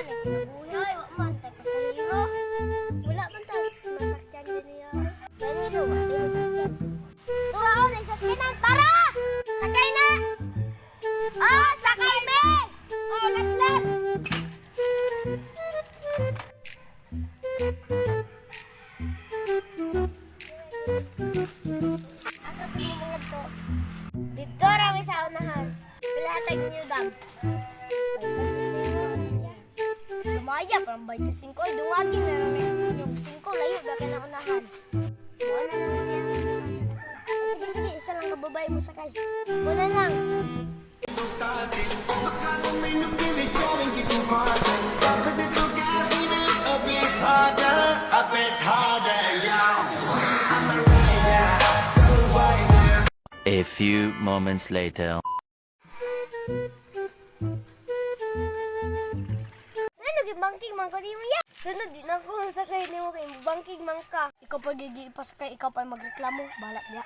na kinabuhi ay, wa man tay pasahero. Wala man ta masakyan din niya. Ganito wa tay masakyan. Turaon ay sakyanan para. Sakay na. Ah, sakay be. Oh, latlat. Asa to mo mga to? Dito ra mi sa unahan. Pilatag niyo dam. Lumaya, parang 25. Ay, dungagin na namin. Yung 5, layo ba ka na unahan? Wala na lang yan. Sige, sige, isa lang kababay mo sakay. Wala lang. A bit harder, a bit harder, yeah. I'm a rider, provider. A few moments later. Ano, gibangking man ko di mo ya. Sunod, di na ako sakay nimo kay bangking man ka. Ikaw pa gigi ipasakay, ikaw pa magreklamo. Balak ya.